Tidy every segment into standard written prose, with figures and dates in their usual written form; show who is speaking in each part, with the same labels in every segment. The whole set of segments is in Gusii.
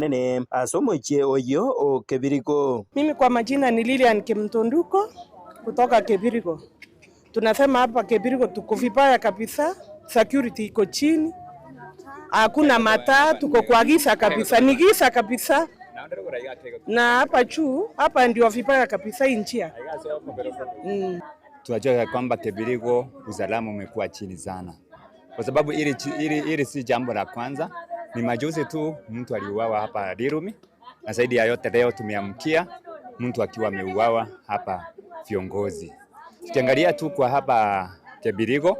Speaker 1: Nene ase omochie oyio o Kebirigo.
Speaker 2: Mimi kwa majina ni Lilian Kimtunduko kutoka Kebirigo. Tunasema hapa Kebirigo tuko vibaya kabisa, security iko chini, hakuna mataa, tuko kwa giza kabisa, ni giza kabisa. Na hapa juu hapa ndio vibaya kabisa hii njia.
Speaker 3: Tunajua ya kwamba Kebirigo usalama umekuwa chini sana, kwa sababu ili, ili, ili si jambo la kwanza. Ni majuzi tu mtu aliuawa hapa Rirumi, na zaidi ya yote leo tumeamkia mtu akiwa ameuawa hapa viongozi. Tukiangalia tu kwa hapa Kebirigo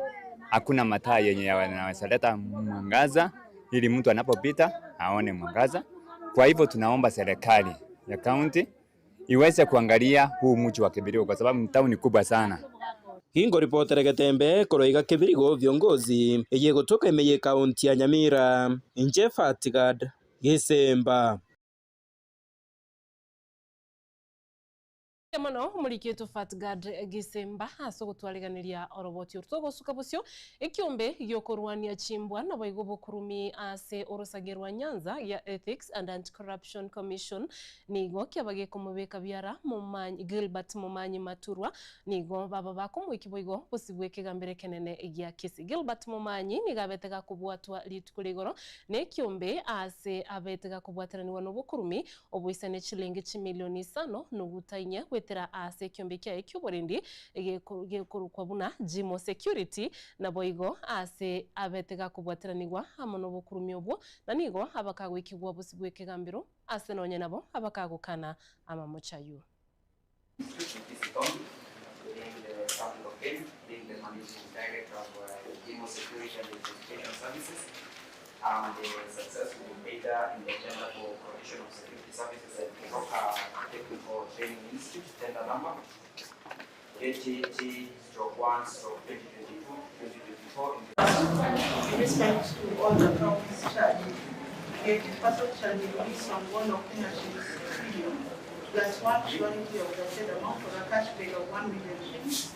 Speaker 3: hakuna mataa yenye yanaweza leta mwangaza ili mtu anapopita aone mwangaza. Kwa hivyo tunaomba serikali ya kaunti iweze kuangalia huu mji wa Kebirigo kwa sababu ni tauni kubwa sana.
Speaker 1: Gingoripotera Getembe korwa iga Kebirigo viongozi eye gotoka ime ye kaunti ya Nyamira inche Fatigad Gisemba.
Speaker 4: Mono omoriki oito Fatgard Gisemba ase ogotwariganeria oroboti oro togosuka bosio ekiombe giokorwania chimbwa naboigo obokurumi ase orosage rwa Nyanza gia Ethics and Anti-Corruption Commission nigo kiaba gekomobeka biara Momanyi Gilbert Momanyi Maturwa nigo baba bakomoikia boigo bosio bw'ekegambero ekenene gia Kisii. Gilbert Momanyi nigo abete gakobwatwa rituko rigoro nekiombe ase abete gakobwateranigwa nobokurumi Oboisane chilingi chimilioni isano noguta inye goetera aase ekiombe kiaye ki'oborendi gekorokwa buna Jimo Security, naboigo aase abete gakobwateranigwa amo nobokurumi obwo, na nigo abakagoikigwa bosio bw'ekegambero ase nonye nabo abakagokana amamocho ayio.
Speaker 5: In respect to all the counts charged, the accused person shall be released on bond of Kenya shillings 6 million plus one surety of the said amount for a cash bail of 1 million shillings.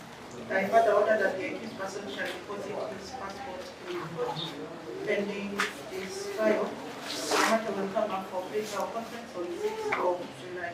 Speaker 5: I further order that the accused person shall deposit his passport in court pending this trial. The matter will come up for pre-trial conference on 6th of July.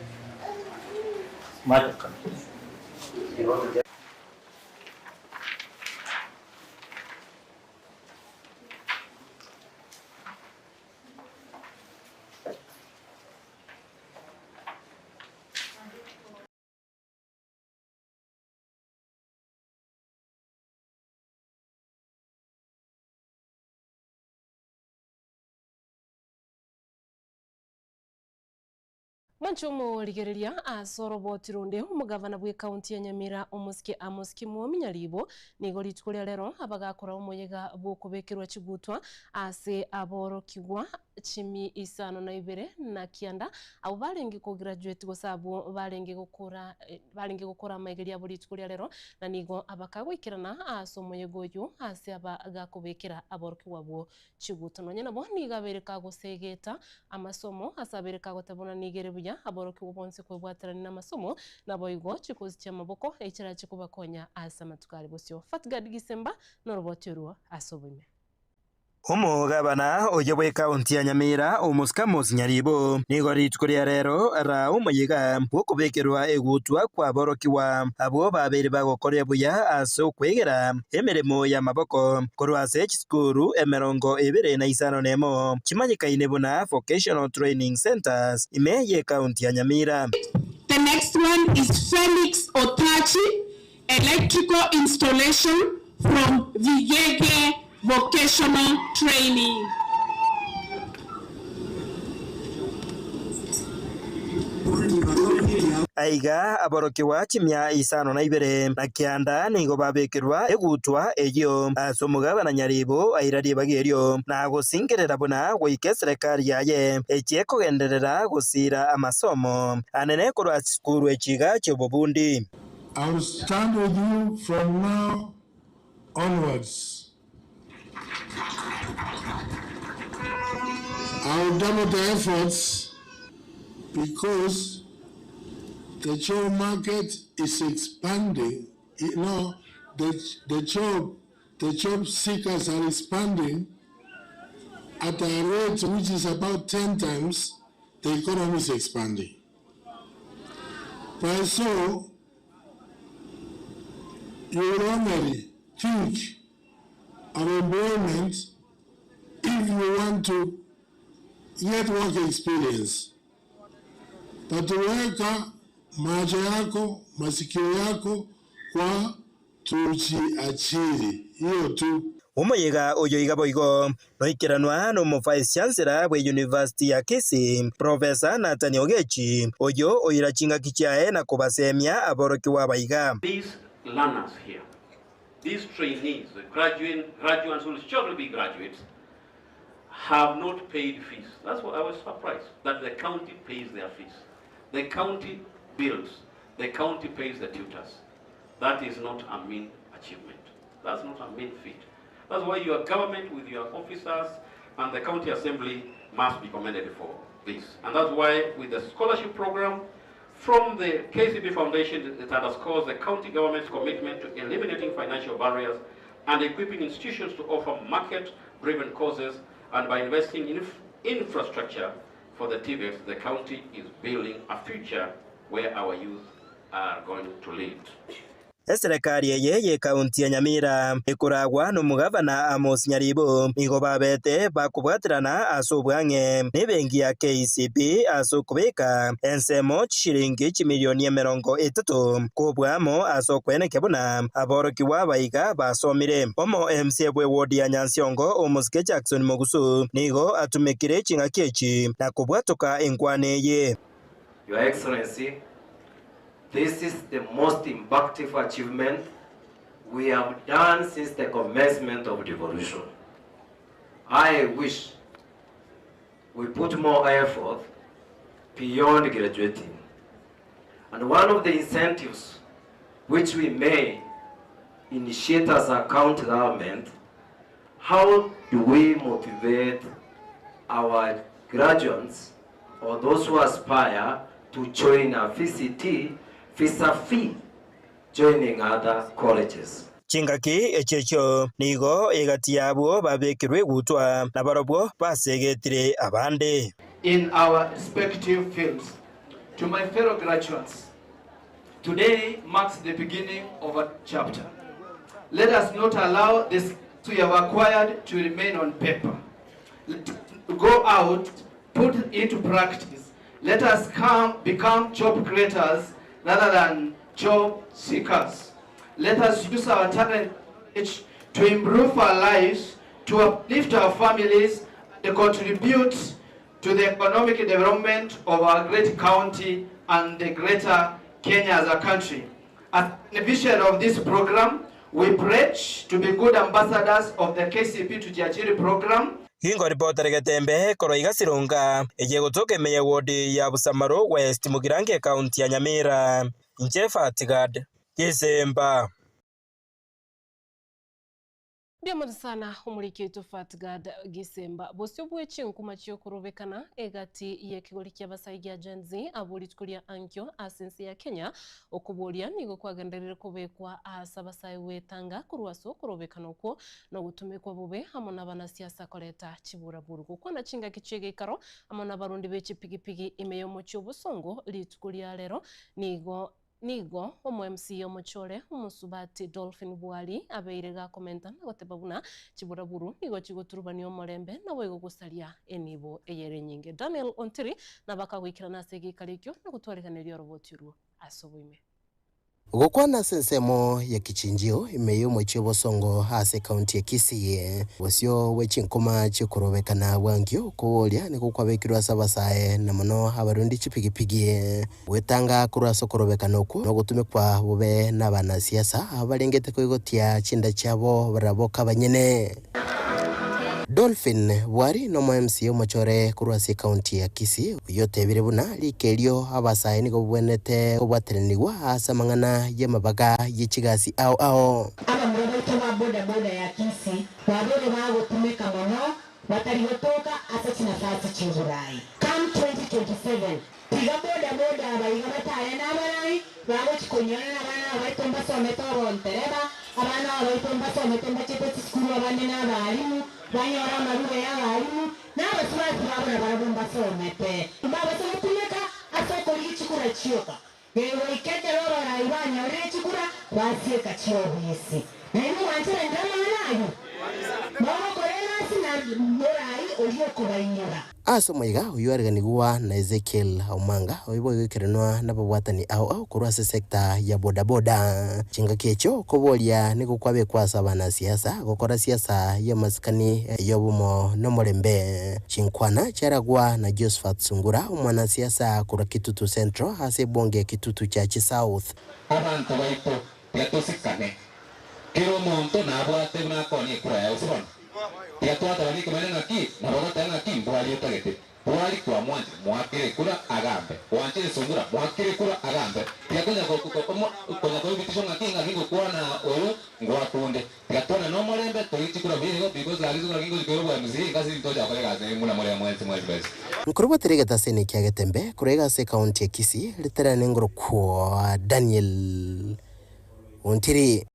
Speaker 4: Mwanche omorigereria ase oroboti ronde, omogavana bw'ecounty ya Nyamira omosike Amos Kimwomi Nyaribo nigo rituko ria rero abagakora omoyega bw'okobekerwa chigutwa ase aborokigwa chimi isano na ibere na kianda abwo barenge kograduate gose abwo barenge gokora barenge gokora amaigerio abo rituko ria rero na nigo abakagoikerana ase omoyega oyio ase abagakobekera aborokigwa abwo chiguto. Nonya nabo nigo abeire kagosegeta amasomo ase abeire kagoteba buna nigo ere buya aborokigwa bonsi kwebwaterania namasomo, naboigo chikosi chi'amaboko echirache kobakonya ase amatuko are bosio. Fatgard Gisemba noroboti orwo ase oboime.
Speaker 1: Omogabana oye bw'ekaunti ya Nyamira, Omosike Amos Nyaribo, nigo rituko ria rero araa omoyega bw'okobekerwa egutwa kw'aborokigwa abwo babeire bagokoria buya ase okwegera emeremo y'amaboko korwa ase chisukuru emerongo ebere na isano nemo chimanyekaine buna Vocational Training Centres ime y'ekaunti ya Nyamira.
Speaker 6: The next one is Felix Otachi, Electrical Installation from Vigege Vocational Training.
Speaker 1: Aiga aborokigwa chimia isano na ibere na kianda nigo babekerwa egutwa eyio ase omogabana nyaribo aira ribaga erio, na gosingerera buna goika eserekari yaye echie kogenderera gosiira amasomo anene korwa ase chisukuru echi iga chi'obobundi.
Speaker 7: I will stand with you from now onwards. I will double the efforts because the job market is expanding. You know, the, the job, the job seekers are expanding at a rate which is about 10 times. The economy is expanding. By so, you will only think of employment if you want to get work experience. But weka macho yako, masikio yako kwa tujiajiri, hiyo tu.
Speaker 1: Omoyega oyo iga boigo noikeranwa na omo-vice chancellor bwe university ya Kisii Professor Nathan Ogechi oyo oira chingaki chiaye na kobasemia aborokiwa abaiga.
Speaker 8: These learners here, these trainees, the graduates who will shortly be graduates, have not paid fees. That's why I was surprised, that the county pays their fees. The county builds, the county pays the tutors. That is not a mean achievement. That's not a mean feat. That's why your government with your officers and the county assembly must be commended for this. And that's why with the scholarship program from the KCB Foundation, it underscores the county government's commitment to eliminating financial barriers and equipping institutions to offer market-driven courses, and by investing in infrastructure for the TVETs, the county is building a future where our youth are going to lead.
Speaker 1: Eserekari eye ye kaunti ya Nyamira ekoragwa n'omugavana Amos Nyaribo nigo babete bakobwaterana ase obwang'e n'ebenki ya KCB ase okobeka ensemo chishiringi chimilioni emerongo etato kobwamo ase okweneke buna aborokiwa abaiga basomire. Omo MCA bwe ward ya Nyansiongo Omosike Jackson Mogusu nigo atumekire ching'aki echi na kobwatoka enkwana eye.
Speaker 9: Your Excellency, this is the most impactful achievement we have done since the commencement of devolution. I wish we put more effort beyond graduating. And one of the incentives which we may initiate as a county government, how do we motivate our graduates or those who aspire to join a VCT vis-a-vis joining other colleges?
Speaker 1: Chingaki echechio nigo egati yabwo babekirwe gutwa na barobwo basegetire abande.
Speaker 10: In our respective fields. To my fellow graduates, today marks the beginning of a chapter. Let us not allow this we have acquired to remain on paper. Let us go out, put into practice. Let us become job creators rather than job seekers. Let us use our talent to improve our lives, to uplift our families, and contribute to the economic development of our great county and the greater Kenya as a country. As beneficiary of this program, we pledge to be good ambassadors of the KCB Tujiajiri program.
Speaker 1: Hingo ripota Getembe koroiga Sironga eye gotoka emeye ward ya Busamaro West Mugirange county ya Nyamira. Njefa Tigad Gisemba.
Speaker 4: Ndiamoni sana omuriki Fatgad Gisemba bosio bwechi nkuma chiokorobekana egati yekigori kia basai gia Gen Z aburi tukuria ankyo asensi ya Kenya okuboria nigo kwagenderere kubekwa asa basai wetanga kurwaso kurobekana okwo no gutumikwa bube hamo n'abanasiasa koreta chiburaburu gukwana chinga kichege ikaro hamo n'abarundi b'echipigipigi ime y'omuchi obusongo rituko rero nigo nigo omo MC omochore omusubati Dolphin Bwali abeire gakomenta na goteba buna chiburaburu nigo chigoturubania omorembe nabo igo gusaria enibo eyere nyinge. Daniel Ontiri nabakagwikirana ase gikari ekio na gotwarekaneria oroboti orwo ase oboime.
Speaker 11: Gukwana sensemo ya kichinjio imeyo omochi obosongo ase county ya Kisii bosio bwe chinkoma chikorobekana bwankio koboria nigo kwabekirwe ase abasae na mono abarundi chipigipigi gwetanga korwa ase okorobekana okwo nogotumekwa bobe na abanasiasa abarengete koigotia chinda chiabo baraboka abanyene. Dolphin Bwari nomo MC omochore korwa ase county ya Kisii oyotebire buna rikerio abasae nigo bwenete kobwateranigwa ase amang'ana y'amabaga y'echigasi ao ao.
Speaker 12: Abamura baito ba boda boda ya Kisii babere bagotumeka mono batari gotoka ase chinafasi chi'oborai. Come 2027 tiga boda boda abaiga batare n'abarai bagochikonyana n'abana abaito mbasomete obontereba abana abaito mbasomete mbachete chisukuru abande n'abarimu banyora amaruga y'abarimu n'abasubati babona barabo mbasomete. chikura chioka. Gegoika ekero abarai banyorire chikura, basieka chiobisi. Nainwe mwancheranire amang'ana ayio? Mogokora egasi na morai oria okobainyora.
Speaker 11: Ase omoyega oyio areganigwa na Ezekiel Omanga, oyio boigo ekerenwa nababwatani ao ao korwa ase sector ya bodaboda. Chingaki echio okoboria nigo kwabekwa ase abanasiasa gokora siasa y'amasikani y'obomo nomorembe. Chinkwana chiaragwa na Josphat Sungura omwanasiasa korwa Kitutu Central ase ebunge ya Kitutu Church South.
Speaker 13: Abanto baito, tiga tosikane. Kera omonto nabwate buna akonia ekura yaye, gose bono? Tiga twatebana ekemanyererio ng'aki, nabo ogoteba ng'aki mbwari otagete. Bwari kwamwanchire, moakere ekura agambe. Gwanchire sungura, moakere ekura agambe. Tiga konya konya koa ebitisho ng'aki ng'aki ngokwana oyo ngwakunde. Tiga twane nomorembe, torigie chikura buya igo because gaki sungura ki ngochi koira obwa MCA ngase ntocha gokora egasi eye buna more mwensi mwensi mwensi.
Speaker 11: Nkorobwatera egetaseni kia Getembe korwa iga ase ekaunti ya Kisii, riterane ngorokwa Daniel Ontiri.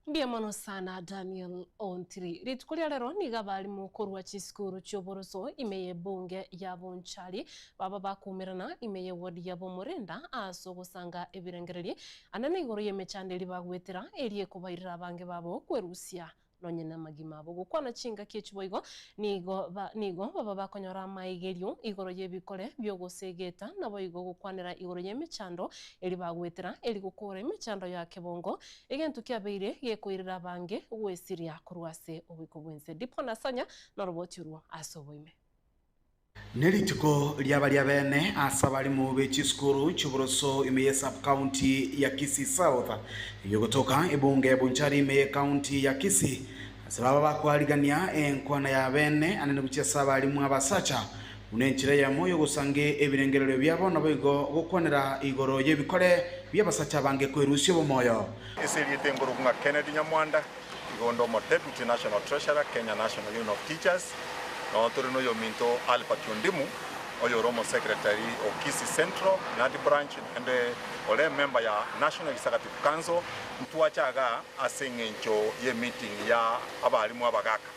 Speaker 4: Mbuya mono sana Daniel Ontiri. Rituko ria rero nigo abalimu korwa chisukuru chi'oboroso ime y'ebunge ya Bonchari baba bakumerana ime y'eward ya Bomorenda ase ogosanga ebirengererio anene igoro y'emechando eria bagwetera eria ekobairera abange babo kwerusia nonye namagima abo. Gokwana chingaki echi boigo nigo ba nigo baba bakonyora amaigerio igoro y'ebikore bi'ogosegeta, naboigo gokwanera igoro y'emechando eria bagwetera, eri gokora emechando ya kebongo, egento kiabeire gekoirera abange gwesiria korwa ase oboiko bw'ense. Dipo na Sonya noroboti orwo ase oboime.
Speaker 14: Nerituko ria baria bene ase abalimu be chisukuru chi'oboroso ime ye sub-county ya Kisii South, eyio gotoka ebunge ya Bonchari ime ye county ya Kisii, ase baba bakwarigania enkwana ya bene anene gochia ase abalimu abasacha buna enchera eyemo y'ogosanga ebirengererio biabo naboigo gokwanera igoro y'ebikore bi'abasacha abange kwerusia obomoyo.
Speaker 15: Ase erieta engoroku ng'a Kennedy Nyamwanda, Igo onde omo Deputy National Treasurer, Kenya National Union of Teachers, noo tore noyominto Albert Ondimu, oyore omo Secretary o Kisii Central, Nandi Branch, naende ore emember ya National Executive Council. Ntwacha igaa ase eng'encho ye meeting ya abalimu abagaka,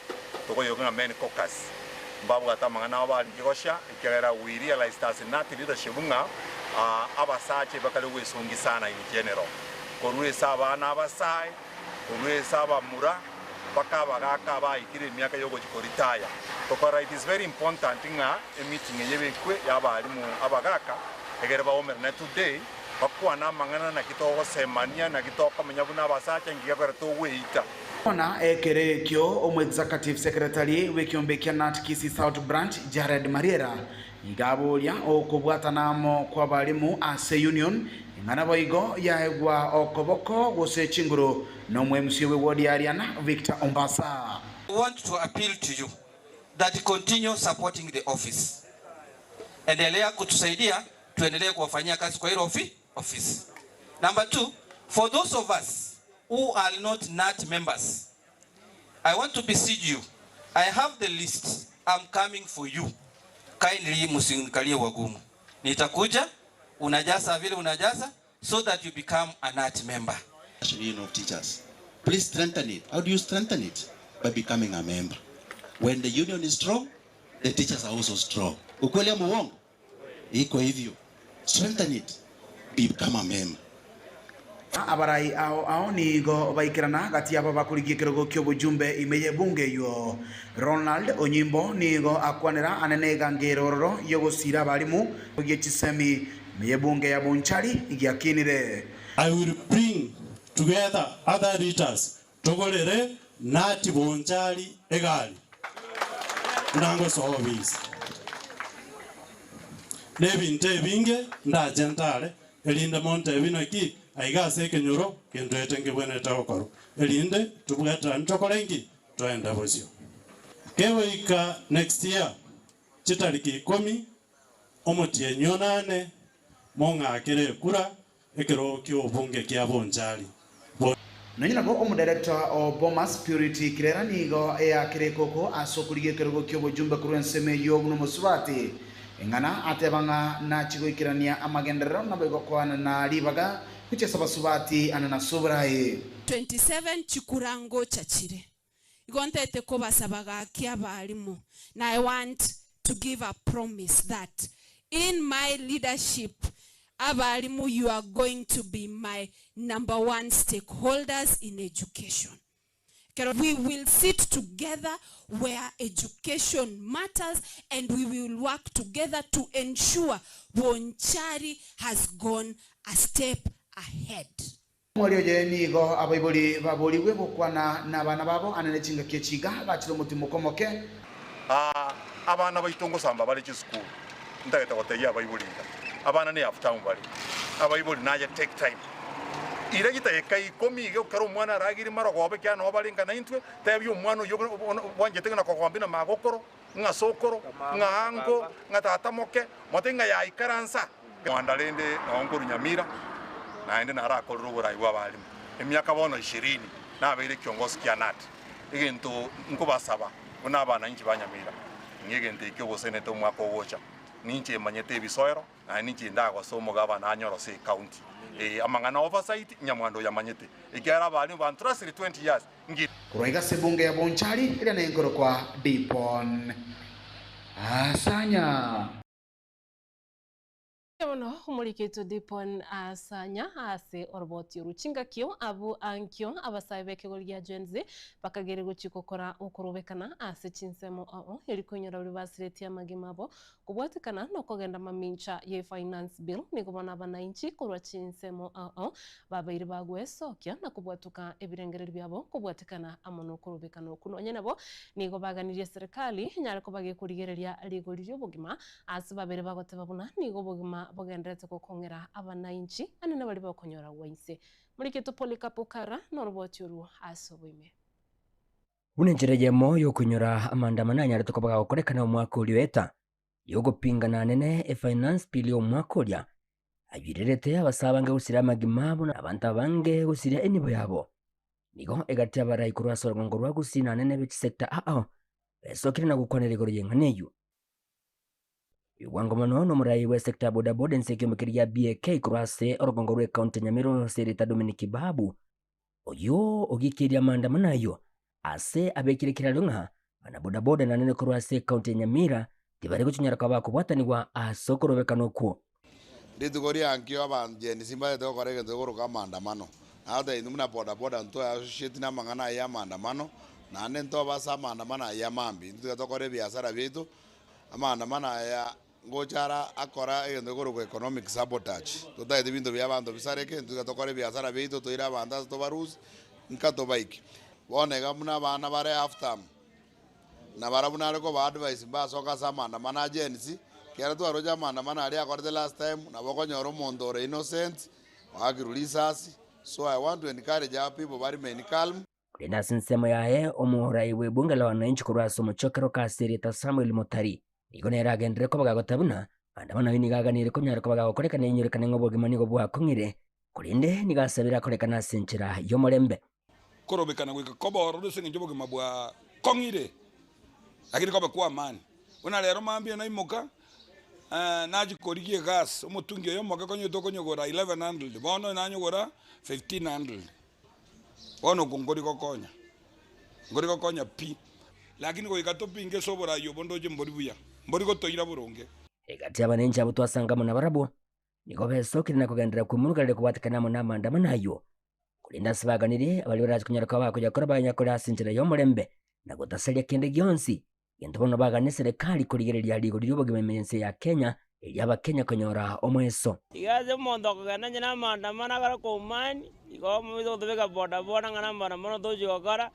Speaker 15: tokoyoka ng'a Men Caucus, mbabwate amang'ana abo barenge gocha, ekiagera we realized as Nati leadership ng'a abasacha ebakare gwesongi sana in general, korwa ase abana abasae, Korwa ase abamura mpaka abagaaka abaikire emiaka y'ogochia koritaya. Tokora it is very important ng'a emeeting eye ebekwe y'abalimu abagaaka egere baomerane today bakwane amang'ana naki togosemania naki tokomenya buna abasacha inki gekogera togweita.
Speaker 14: Bono ekero ekio omoexecutive secretary bw'ekiombe kia Nat Kisii South Branch Jared Mariera Nigo aboria okobwatana amo kw'abalimu ase union, ing'ana boigo yaegwa okoboko gose chinguru n'omwemc bw'eward ya Ariana, Victor Ombasa.
Speaker 16: We want to appeal to you that continue supporting the office. Endelea kutusaidia tuendelee kuwafanyia kazi kwa hilo ofisi. Number two, for those of us who are not KNUT members, I want to beseech you, I have the list, I'm coming for you. Kindly msinikalie wagumu. Nitakuja, unajaza vile unajaza so that you become a KNUT member.
Speaker 17: National Union of Teachers. Please strengthen it. How do you strengthen it? By becoming a member. When the union is strong, the teachers are also strong. Ukweli ama uongo? Iko hivyo. Strengthen it. Become a member.
Speaker 14: Abarai ao ao nigo baikerana gati y'aba bakorigia ekerogo ki'obojumbe ime y'ebunge eyio. Ronald Onyimbo nigo akwanera anene eganga ororo y'ogosiira abalimu gie chisemi ime y'ebunge ya Bonchari giakinire.
Speaker 18: I will bring together other leaders togorere Nati Bonchari egari buna ngosoa obisi. Nebinto ebinge ndache ntare, erinde montebie naki aiga ase ekenyoro gento nkebwenerete gokorwa, erinde tobweterane tokore nki? Toende bosio. Kegoika next year chitariki ikomi omotienyi onane mong'akere ekura Ekerogo ki'obonge kia Bonchari.
Speaker 14: Nonya nabo omodirector o Bomas Purity Kirera nigo eakire ekoko ase okorigia ekerogo ki'obojumbe korwa ensemo eyio buna omosubati eng'ana ateba ng'a nachie goikerania amagenderero naboigo koanana ribaga gochia ase abasubati ane na ase oborai.
Speaker 6: 27 chikura ngocha chire. Igo ntete kobasaba gaki abalimu, na I want to give a promise that. In my leadership, abalimu you are going to be my number one stakeholders in education. Ekero we will sit together where education matters and we will work together to ensure Bonchari has gone a step ahead.
Speaker 14: Omweri oye nigo abaibori baborigwe gokwana nabana babo ane ne chingaki echi iga bachire omotimoko omoke.
Speaker 15: Aa abana baito ngosamba bare chisukuru, ntagete gotebia abaibori iga, abana ne half term bare, abaibori naye take time. Ira chidakika ikomi iga ekero omwana arageire marogoba ekiagera nabo bare nka naintwe, tebia omwana oyio bwanchete ng'a nakogombia na magokoro, ng'a sokoro, ng'a ango, ng'a tata moke, motebie ng'a yaikaransa. Mwanda rende nao nkorwa Nyamira, naende narakorire oborai bw'abalimu emiaka bono ishirini, nabeire ekiongosi kia KNUT. Egento nkobasaba buna abananchi ba Nyamira, ng'a egento ekio obosenete omwaka ogocha, ninche manyete ebisoero, naende ninche ndagose omogabana anyore ase ecounty. Ee, amang'ana oversight, Nyamwanda oyamanyete, ekiagera abalimu bantrustire 20 years, ngi.
Speaker 14: Korwa iga ase ebunge ya Bonchari eria nenkorokwa Dipon Asanya.
Speaker 4: Bono omorikito Dipon Asanya ase oroboti oru chingakio abwo ankio abasae b'ekegori gia Gen Z bakagere gochia gokora okorobekana ase chinsemo ao eri koinyora baria basiretie amagima abo kobwatekana nokogenda mamincha ye Finance Bill nigo bono abanainchi korwa chinsemo ao babeire bagwesokia na kobwatoka ebirengererio biabo kobwatekana amo nokorobekana okwo nonye nabo nigo baganirie serikali enyare koba gekorigereria rigori ri'obogima Ase babere bagoteba buna nigo obogima bogendererete gokong'era abanainchi anene baria bakonyora gwa inse. Moriketwe Polycarp Kara noroboti orwo ase oboime.
Speaker 19: Buna enchera eyemo y'okoinyora amaandamano anyarete koba gagokorekana omwaka oria oeta, y'ogopingana anene efinance bill y'omwaka oria, ayuirerete abasae abange gosiria amagima abo na abanto abange gosiria enibo yabo. Nigo egati abarai korwa ase orogongo rwa Gusii na anene be chisector ao besokire na gokwanera igoro y'eng'ana eyio. Bwango mono nomorai bw'esector ya bodaboda ense ekiombe keria gia BAK korwa ase orogongo rw'ecounty ya Nyamira Senator Dominic Babu oyio ogikeirie amaandamano ayio ase abekire ekerario ng'a banabodaboda nanene korwa ase ecounty ya Nyamira tibari gochinyara koba bakobwatanigwa ase okorobekana okwo.
Speaker 20: Rituko riankio abancheni simbarete gokora egento gekoroka amaandamano. Nagotebia intwe buna bodaboda ntoe associate na amang'ana ayio ya amaandamano, naende ntobe ase amaandamano ayio amambia. Intwe tiga tokore ebiasara biaito, amaandamano aya ngocha ara akora egento gekorokwa economic sabotage. Totagete ebinto bia abanto bisareke, intwe tiga tokore ebiasara biaito toire abanto ase tobarusie, nka tobaike. Bono iga buna abana bare half term, Na barabwo nare kobaa advice mbasoke ase amaandamano a Gen Z, ekiagera twaroche amaandamano aria akorete last time, nabo okonyora omonto ore innocent oakirwe risasi, so I want to encourage our people ba remain calm.
Speaker 19: Korende ase ensemo yaye omorai bw'ebunge la wananchi korwa ase omochokero ase erieta Samuel Motari nigo nere agenderere koba gagoteba buna maandamano ayio nigo aganire konyara koba gagokorekana einyorekane ng'a obogima nigo bwakong'ire korende nigo asabire akorekane ase enchera y'omorembe.
Speaker 21: Korobekana goika koba ororo ase engencho y'obogima bwakong'ire, lakini kobe kwa amani. Buna rero mambia naimoka, nachia korigia egasi, omotungi oyo omoke konyete okonyogora 1100, bono nanyogora 1500. Bono oko nkori gokonya, nkori gokonya pi, lakini goika topinge ase oborai obo ndoche mbori buya, mbori gotoira boronge.
Speaker 19: Egati y'abanenchi abwo twasanga amo nabarabwo, Nigo besokire na kogenderera kwimonokereria kobwatekana amo namaandamano ayio. Korende ase baganirie, abaria barache konyara koba bakoyakora bayakore ase enchera y'omorembe, na gotasaria kende gionsi, gento bono baganie serikali korigereria rigori ri'obogima ime y'ense ya Kenya, erio Abakenya konyora omoeso.
Speaker 22: Iga ase omonto okogenda onye namaandamano akore koumani, igo omoisa gotobeka bodaboda ng'a namaandamano tochi gokora,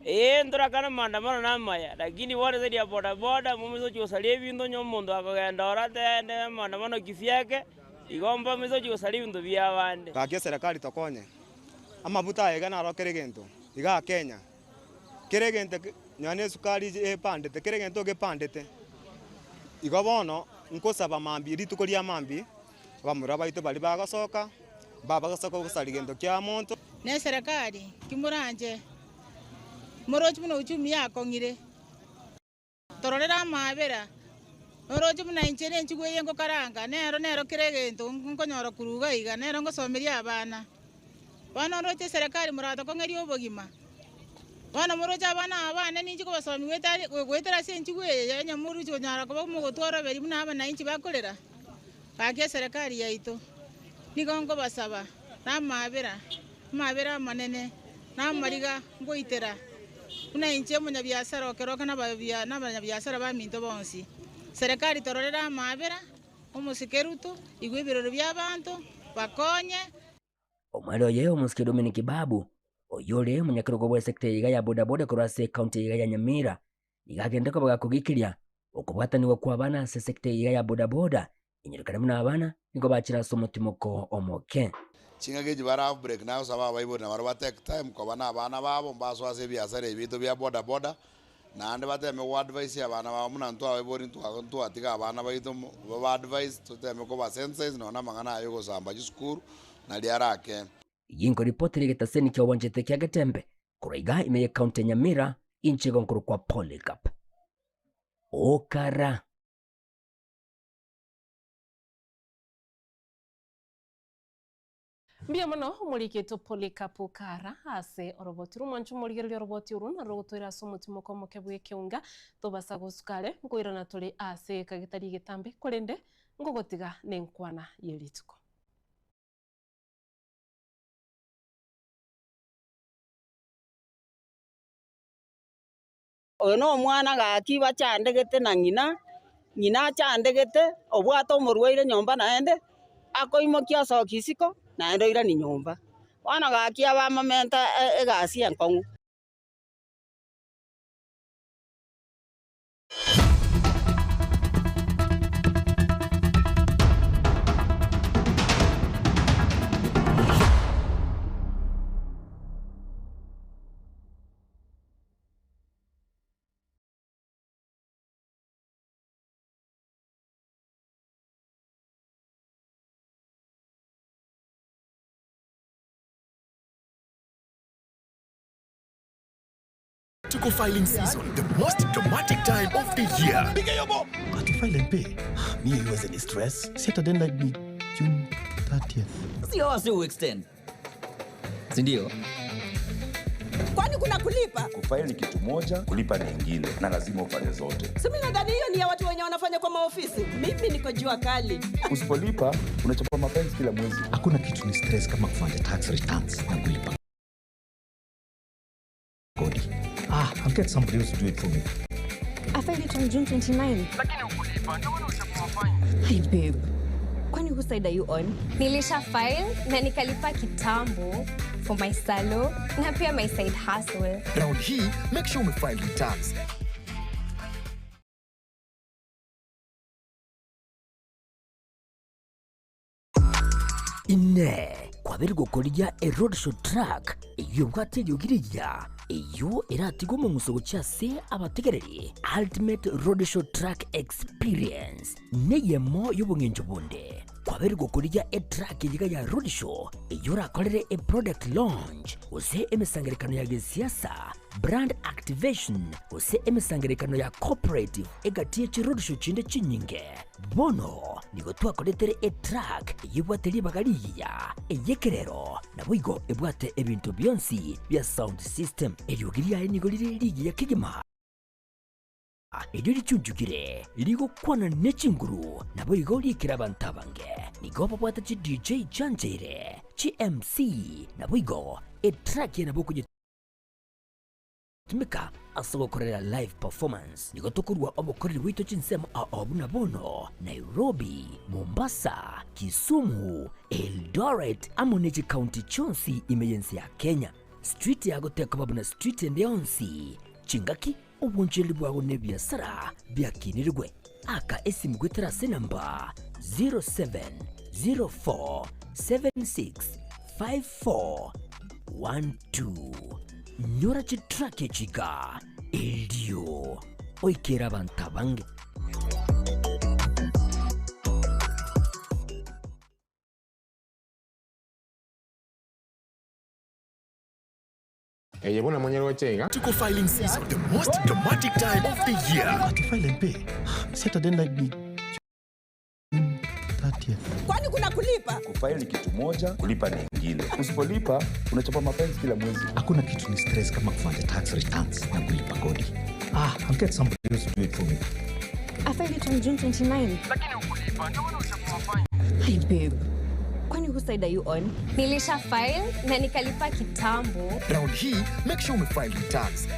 Speaker 22: Ee, ntorakane amaandamano namaya, lakini bono ase ria bodaboda momoise gochia gosaria ebinto onye omonto akogenda oro atende amaandamano kivyake, igo mbamoise gochia gosaria ebinto biabande.
Speaker 23: Gaki eserekari tokonye, amafuta aya iga naro kera egento igaa Kenya, kera egento nonya na esukari epandete, kera egento gepandete. Igo bono, nkosaba mambia rituko ria mambia, abamura baito baria bagosoka, mbabagosoka gosaria gento kia monto.
Speaker 24: Na eserekari ki moranche moroche buna uchumi yakong'ire? Tororere amaabera, oroche buna inche nenchigu eye ngokaranga, nero nero kera egento nkonyora korwa iga iga, nero ngosomeria abana. Bono oroche eserekari moratokong'erie obogima. Bono moroche abana aba bane ninche kobasomia goetania goetera ase enchigu eye ya nyamoruchi konyara koba mogotworoberia buna abananchi bakorera. Gaki eserekari yaito, nigo nkobasaba namaabera, amaabera amanene, na amariga ngoitera, buna inche omonyabiasara o keroka na abanyabiasara baminto bonsi. Serekari tororere amaabera, omosike Ruto, igwa ebirero bi'abanto, bakonye.
Speaker 19: Omwere oye omosike Dominic Babu, oyio ore omonyakerogo bw'esecta eye iga ya bodaboda korwa ase ecounty eye iga ya Nyamira, nigo agende koba gakogikiria okobwatanigwa kw'abana ase esecta eye iga ya bodaboda, enyorokane buna abana nigo bachire ase omotimoko omoke.
Speaker 20: Chingaki echi bare half break nagosaba abaibori nabarobwo ba take time koba na abana babo mbasoe ase ebiasara ebi biaito bia boda boda naende bateme go advise abana babo buna intwe abaibori ntwatiga abana baito baba advise toteme koba sensitize nonya na amang'ana aya yogosamba chisukuru naria arakende.
Speaker 19: Eyio nkoripotera egetaseni kia obwanchete kia Getembe korwa igaa ime y'ecounty ya Nyamira, inche igo nkorokwa Polycarp Okara.
Speaker 4: Mbuya mono omoriketwe Polycarp Okara ase oroboti rw'omwancho omorigereria oroboti orwo narwo rogotoira ase omotimoko omoke bw'ekeunga tobasa gosuka are nkoirana tore ase egeka getari egetambe korende ngogotiga nenkwana ye rituko.
Speaker 2: Oyo nomwana gaki bachandegete na ng'ina, ng'ina achandegete, obwate omorwaire nyomba naende, akoimokia asokia isiko, naende oirania nyomba. Bono gaki abamomenta egasi enkong'u.
Speaker 3: Tuko filing season, the most dramatic time of the year.
Speaker 5: Ati file and pay. Mi haiwezi ni stress. Si hata deadline ni June 30th.
Speaker 7: Sio wasi uextend. Si ndio?
Speaker 2: Kwani kuna kulipa?
Speaker 25: Kufaili ni kitu moja, kulipa ni ingine, na lazima ufanye zote.
Speaker 2: Si mimi nadhani hiyo ni ya watu wenye wanafanya kwa maofisi. Mimi niko jua kali.
Speaker 25: Usipolipa unachapa mapenzi kila mwezi.
Speaker 5: Hakuna kitu ni stress kama kufanya tax returns na kulipa kodi. Ah, I'll get somebody else to do it for me.
Speaker 26: I filed it on June 29. Hi babe. Kwani whose side are you on?
Speaker 27: Nilisha file na nikalipa kitambo for my salo na pia my side hustle.
Speaker 3: Round hii, make sure umefile returns.
Speaker 19: Inee! Kwabeire gokorigia a roadshow truck eyio ebwate eriogi rigiya, eyio eratige omong'uso gochia ase abategereri? Ultimate Roadshow Truck Experience neyemo y'obong'encho bonde. Kwabeire gokorigia etruck eyio iga ya roadshow eyio orakorere a product launch gose emesangererekano ya gesiasa, brand activation gose emesangererekano ya cooperative egati ye chiroadshow chinde chinyinge. Bono nigo twakoretere etruck eyio ebwate ribaga rigiya, ey'ekerero, naboigo ebwate ebinto bionsi bia sound system. Eriogi riaye nigo rire rigiya kegima, erio richunchukire, rigokwana ne chinguru, naboigo riikere abanto abange. Nigo babwate chi DJ chiancheire, chi MC, naboigo etruck eye nabo okonye. Tumeka ase ogokorera live performance. Nigo tokorua obokoreri bwaito chinsemo ao buna bono, Nairobi, Mombasa, Kisumu, Eldoret amo ne chikaunti chionsi ime y'ense ya Kenya. Street yago tekoba buna street ende yonsi. Chingaki, obonchoreri bwago na ebiasara biakinirigwe. Aka esimu goetera ase enamba 0704765412. Nyora chitraki echi iga, erio oikere abanto abange.
Speaker 28: Eye buna monyeroche iga.
Speaker 3: Tuko filing season, the most dramatic time of the year.
Speaker 5: Ati file and pay. Si hata deadline ni June 30th. 30th.
Speaker 2: Kwani kuna kulipa?
Speaker 25: Kufile ni kitu moja, kulipa ni ingine. Usipolipa unachapa mapenzi kila mwezi.
Speaker 5: Hakuna kitu ni stress kama kufanya tax returns na kulipa kodi. Ah, I'll get somebody else to do it for me.
Speaker 26: I filed it on June 29th. Hi babe. Kwani whose side are you on?
Speaker 27: Nilisha file na nikalipa kitambo.
Speaker 3: Round hii, make sure umefile returns.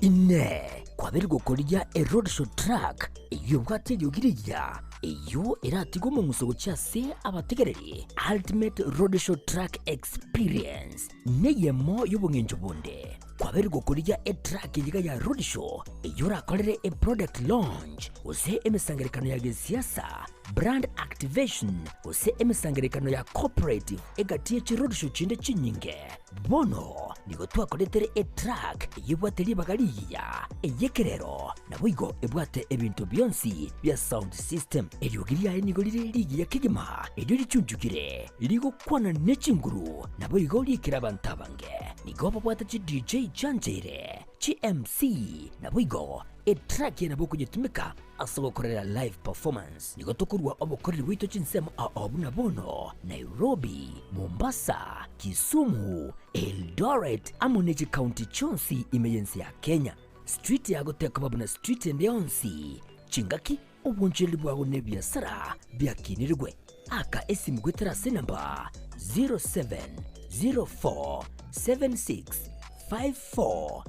Speaker 19: Ine kwabere gokorigia a roadshow truck eywo ebwate eriogi rigiya eywo eratigwe omong'uso gochia ase abategereri ultimate roadshow truck experience neyemo y'obong'encho bonde kwabere gokorigia etruck eyiga ya roadshow eywo orakorere a product launch gose emesangerekano ya gesiasa brand activation gose emesangerekano ya cooperative egati ye chiroadshow chinde chinyinge Bono nigo twakoretere etruck eyebwate ribaga rigiya, ey'ekerero, naboigo ebwate ebinto bionsi bia sound system. Eriogi riaye nigo rire rigiya kegima, erio richunchukire, rigokwana ne chinguru, naboigo riikere abanto abange. Nigo babwate chi DJ chiancheire, chi MC, naboigo Etrack eye nabo okonyetumeka ase ogokorera live performance. Nigo tokorua obokoreri bwaito chinsemo ao buna bono, Nairobi, Mombasa, Kisumu, Eldoret amo ne chikaunti chionsi ime y'ense ya Kenya. Street yago tekoba buna street ende yonsi. Chingaki, obonchoreri bwago na ebiasara biakinirigwe. Aka esimu goetera ase enamba 07047654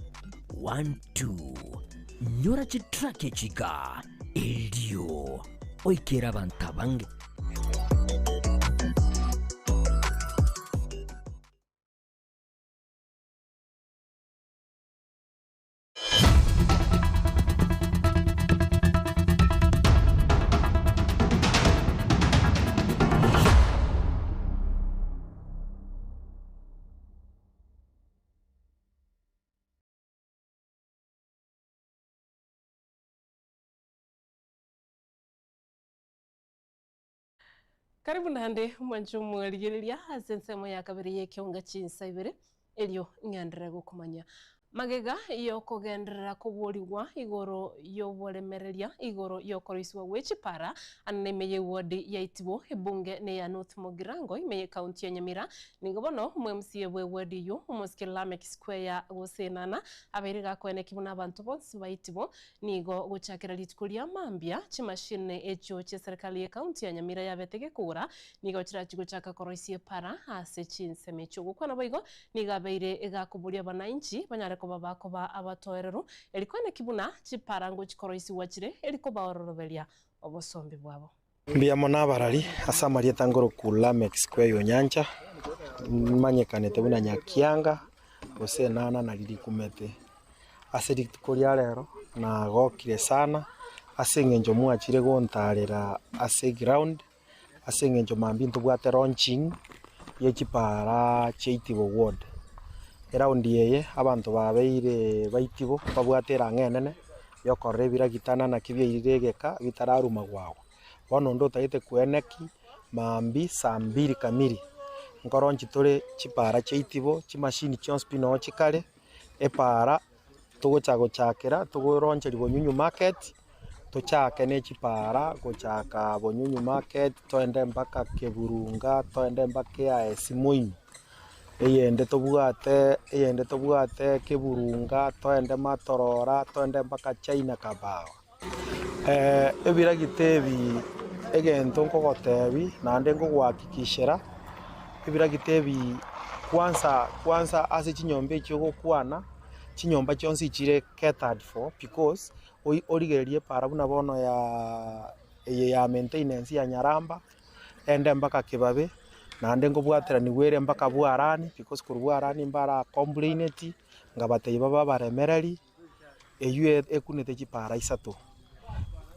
Speaker 19: 12. Nyora chitrack echi iga, erio oikere abanto abange.
Speaker 4: Karibu naende mwanche omwarigereria ase ensemo ya kabere y'ekeonga chinsa ibere, erio ng'enderere gokomanya. Magega y'okogenderera koborigwa igoro y'oboremereria igoro y'okoroisigwa gwe chipara anene ime y'eward ya Itibo, ebunge neya North Mugirango ime y'ecounty ya Nyamira, nigo bono omo-MCA bw'eward eyio omosike Lameck Square gosenana abeire gakoeneki buna abanto bonsi ba Itibo nigo gochakera rituko ria mambia chimashine echio chi'eserekari y'ecounty ya Nyamira yabete gekogora nigo chirachi gochaka koroisia epara ase chinsemo echio. Gokwana boigo Nigo abeire egakoboria abanainchi banyare koba bakoba abatoereru, erikoeneki buna chiparango chikoroisigwa chire, eri kobaororoberia obosombi bwabo.
Speaker 1: Mbuya mono abarari ase amarieta ngoroku Lameck Square Onyancha, manyekanete buna Nyakianga gose Enana nari rikumete. Ase rituko ria rero nagokire sana ase eng'encho mwachire gontarera ase eground. Ase engencho mambia ntobwate launching ye chipaara chia Itibo ward. Eraundi eye abanto babeire ba Itibo babwate erang'o enene yokorora ebiragitana naki biairire egeka bitararuma gwagwa. Bono onde otagete koeneki mambia saa mbiri kamili nkoroonchi tore chipaara chia Itibo, chimashini chionsi pi noo chikare, epaara togocha gochakera togoroncheria Bonyunyu market. Tochake ne chipaara gochaka Bonyunyu market toende mpaka Keburunga toende mpaka eaesi moino. Eyende tobwate eyende tobwate Keburunga toende Matorora toende mpaka China Kabawa. Ebiragita ebi egento nkogotebi naende nkogohakikishera, ebiragita ebi kwanza kwanza ase chinyomba echi ogokwana, chinyomba chionsi chire catered for because Origererie epaara buna bono ya eye ya maintenance ya Nyaramba, ende mpaka Kibabe, naende nkobwateranigwa ere mpaka Bwarani, because korwa Bwarani mbara complaineti, nkabatebia babe abaremereri, eywo ekunete chipaara isato.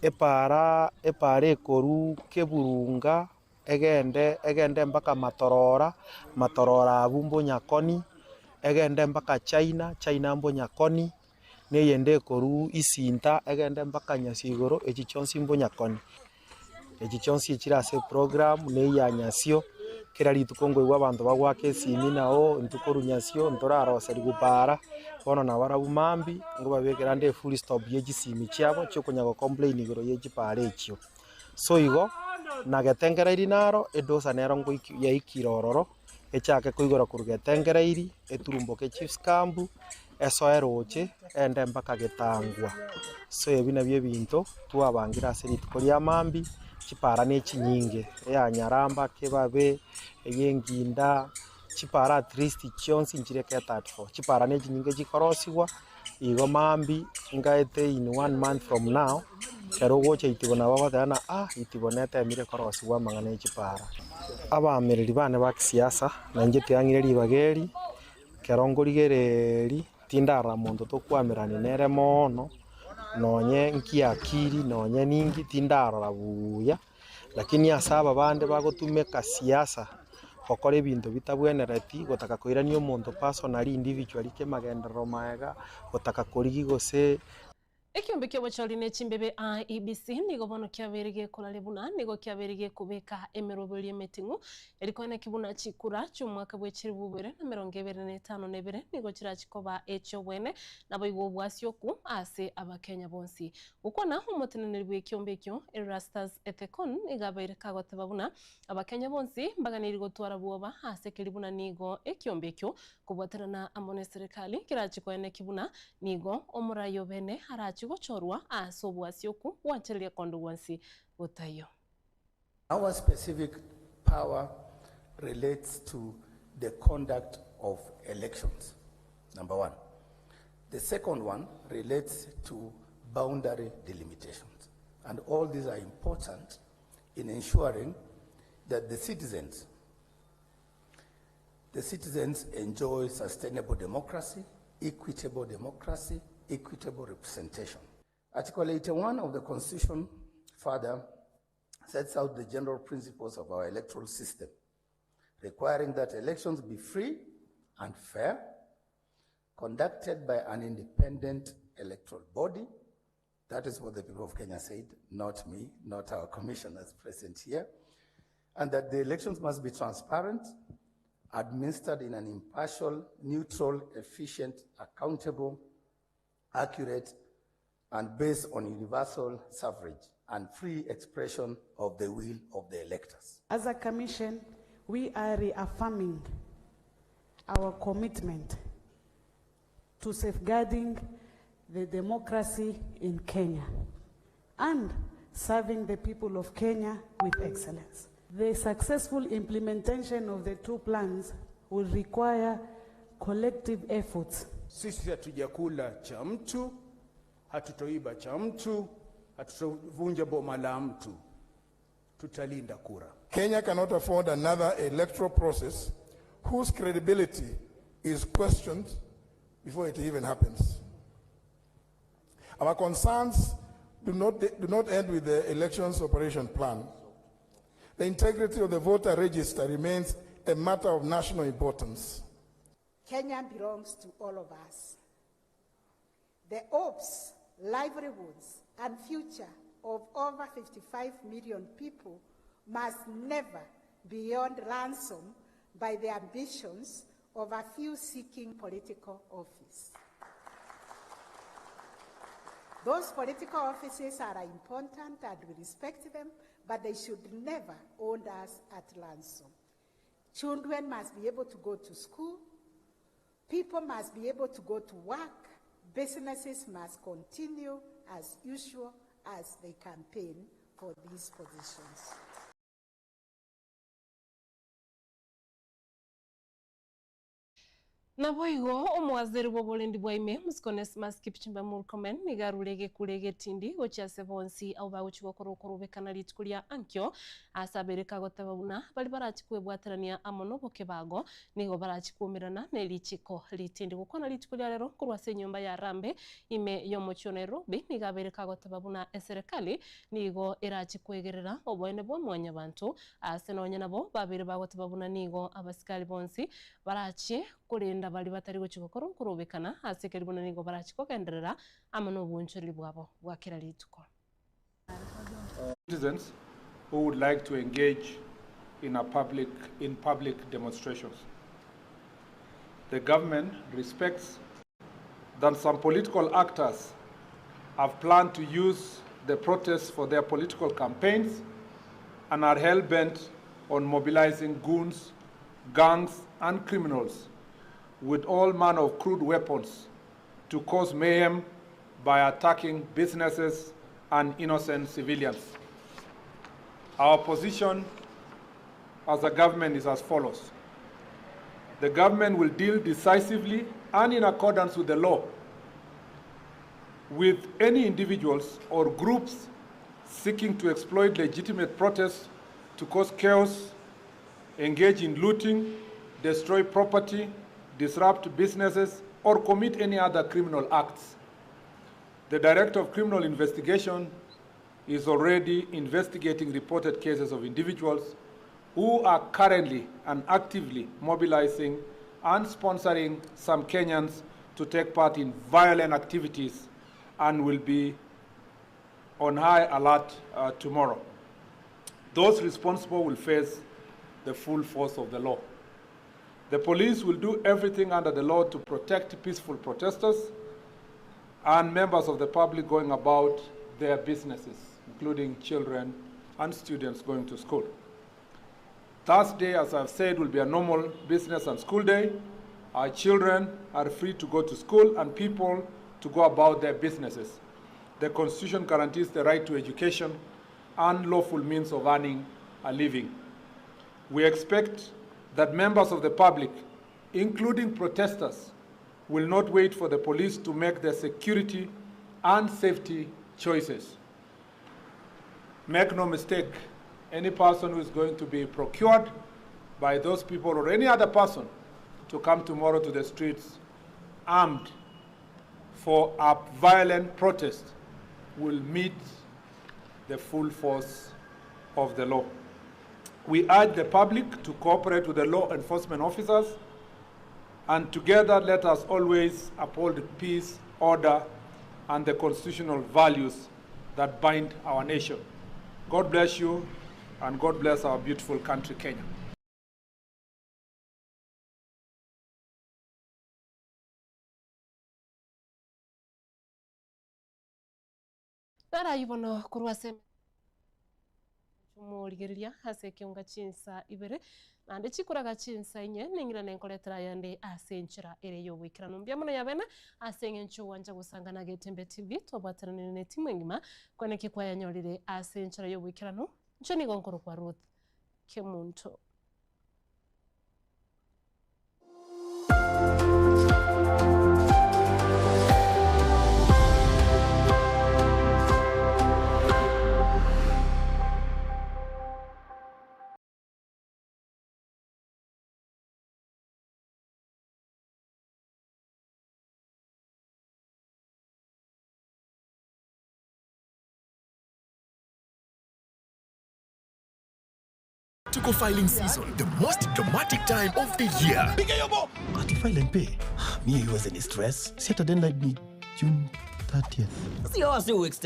Speaker 1: Epaara epaara ekorwa Keburunga egende egende mpaka Matorora, Matorora abwo Mbonyakoni, egende mpaka China, China Mbonyakoni. Neyende ekorwa isinta egende mpaka nyasio igoro, echi chionsi mbonyakoni. Echi chionsi echire ase eprogram neyia nyasio, Kera rituko nkoigwa abanto bagoaka esimi na oo intwe korwa nyasio ntoraroserigwe paara, bono nabarabwo mambia nkobabekera ande efull stop ye chisimi chiabo chiokonya go complain igoro ye chipaara echio. So igo, na getengereiri naro, edosa nero ngoiki yaikire ororo, echake koigora korwa getengereiri, eturumboke chiefs camp, esoe roche, ende mpaka getangwa. So ebi nabio ebinto twabangire ase rituko ria mambia, chipara ne chinyinge, eya Nyaramba, Kebabe, eye Enginda, chipara at least chionsi nchire catered for. Chipara ne chinyinge chikorosigwa, igo mambia ngaete in one month from now, ekero ogocha itibo nabo ogoteba ng'a ah itibo netemire korosigwa amang'ana ya chipara. Abaamereri bane ba kisiasa, nainche tiang'ire ribaga eri, ekero nkorigereria tindarora monto tokwamerani nere moono, nonye nkiakiri, nonye ninki, tindarora buuya. Lakini ase aba bande bagotumeka siasa gokora ebinto bitabwenereti, gotaka koirania omonto personally, individually kemagenderero maega, gotaka korigia gose.
Speaker 4: Ekiombe ki'obochori ne chimbebe IEBC nigo bono kiabeire gekoraria buna nigo kiabeire gekobeka emeroberio emeting'u erikoeneki buna chikura chi'omwaka bwe chilifu ibere na emerongo ebere na etano na ebere nigo chirachi koba echi'obwene naboigo obwasioku ase abakenya bonsi. Gokwana omoteneneri bw'ekiombe ekio, Erastus Ethekon, nigo abeire kagoteba buna Abakenya bonsi mbaganeiri gotwara bwoba ase keri buna nigo ekiombe ekio kobwaterana amo neserekari kerachi koeneki buna nigo omorai obene arachi gochorwa ase obwasioku gwanchereria konde gwonsi gotaiyo.
Speaker 8: Our specific power relates to the conduct of elections, number one. The second one relates to boundary delimitations. And all these are important in ensuring that the citizens, the citizens enjoy sustainable democracy, equitable democracy, equitable representation. Article 81 of the Constitution further sets out the general principles of our electoral system, requiring that elections be free and fair, conducted by an independent electoral body. That is what the people of Kenya said, not me, not our commissioners present here. And that the elections must be transparent, administered in an impartial, neutral, efficient, accountable, accurate, and based on universal suffrage and free expression of the will of the electors.
Speaker 9: As a commission, we are reaffirming our commitment to safeguarding the democracy in Kenya and serving the people of Kenya with excellence. The successful implementation of the two plans will require collective efforts.
Speaker 10: Sisi hatujakula cha mtu, hatutoiba cha mtu, hatutovunja boma la mtu. Tutalinda kura.
Speaker 11: Kenya cannot afford another electoral process whose credibility is questioned before it even happens. Our concerns do not, do not end with the elections operation plan. The integrity of the voter register remains a matter of national importance.
Speaker 12: Kenya belongs to all of us. The hopes, livelihoods, and future of over 55 million people must never be held ransom by the ambitions of a few seeking political office. Those political offices are important and we respect them, but they should never hold us at ransom. Children must be able to go to school. People must be able to go to work. Businesses must continue as usual as they campaign for these positions.
Speaker 4: Naboigo omowaziri bw'oborendi bwa ime, Mosike Onesmus Kipchumba Murkomen, nigo arure egekuro egetindi gochia ase bonsi abwo bagochia gokora okorobekana rituko ria ankio ase abeire kagoteba buna baria barachie kwebwaterania amo nobokebago nigo barachie koumerana ne richiko ritindi. Gokwana rituko ria rero korwa ase enyomba ya Harambee ime y'omochie o Nairobi nigo abeire kagoteba buna eserekari nigo erachie koegerera oboene bwa mwanyabanto ase nonye nabo babeire bagoteba buna nigo abasikari bonsi Barachie korenda baria batari gochia gokora okorobekana ase ekeri buna nigo barachie kogenderera amo nobonchoreri bwabo bwa kera rituko.
Speaker 13: Citizens who would like to engage
Speaker 10: in, a public, in public demonstrations. The government respects that some political actors have planned to use the protests for their political campaigns and are hell bent on mobilizing goons, gangs, and criminals with all manner of crude weapons to cause mayhem by attacking businesses and innocent civilians. Our position as a government is as follows. The government will deal decisively and in accordance with the law with any individuals or groups seeking to exploit legitimate protests to cause chaos, engage in looting, destroy property, disrupt businesses, or commit any other criminal acts. The Director of Criminal Investigation is already investigating reported cases of individuals who are currently and actively mobilizing and sponsoring some Kenyans to take part in violent activities and will be on high alert tomorrow. Those responsible will face the full force of the law. The police will do everything under the law to protect peaceful protesters and members of the public going about their businesses, including children and students going to school. Thursday, as I've said, will be a normal business and school day. Our children are free to go to school and people to go about their businesses. The Constitution guarantees the right to education and lawful means of earning a living. We expect that members of the public, including protesters, will not wait for the police to make their security and safety choices. Make no mistake, any person who is going to be procured by those people or any other person to come tomorrow to the streets armed for a violent protest will meet the full force of the law. We urge the public to cooperate with the law enforcement officers, and together let us always uphold peace, order, and the constitutional values that bind our nation. God bless you, and God bless our beautiful country, Kenya.
Speaker 4: Narayi bono korwa ase morigereria ase ekeunga chinsa ibere naende chikoraga chinsa inye ning'ira nenkoretera ayande ase enchera ere ya oboikeranu. Mbuya mono yabene ase eng'encho gwancha gosangana Getembe TV twabwateranire na etimu engima kweneki kwayanyorire ase enchera ya oboikeranu. Inche nigo nkorokwa Ruth Kemunto.
Speaker 3: Tuko filing season, the most dramatic time of the year.
Speaker 5: Ati file and pay. Me huwezi ni stress. Si hata deadline ni June 30th.
Speaker 7: Si wasi uextend.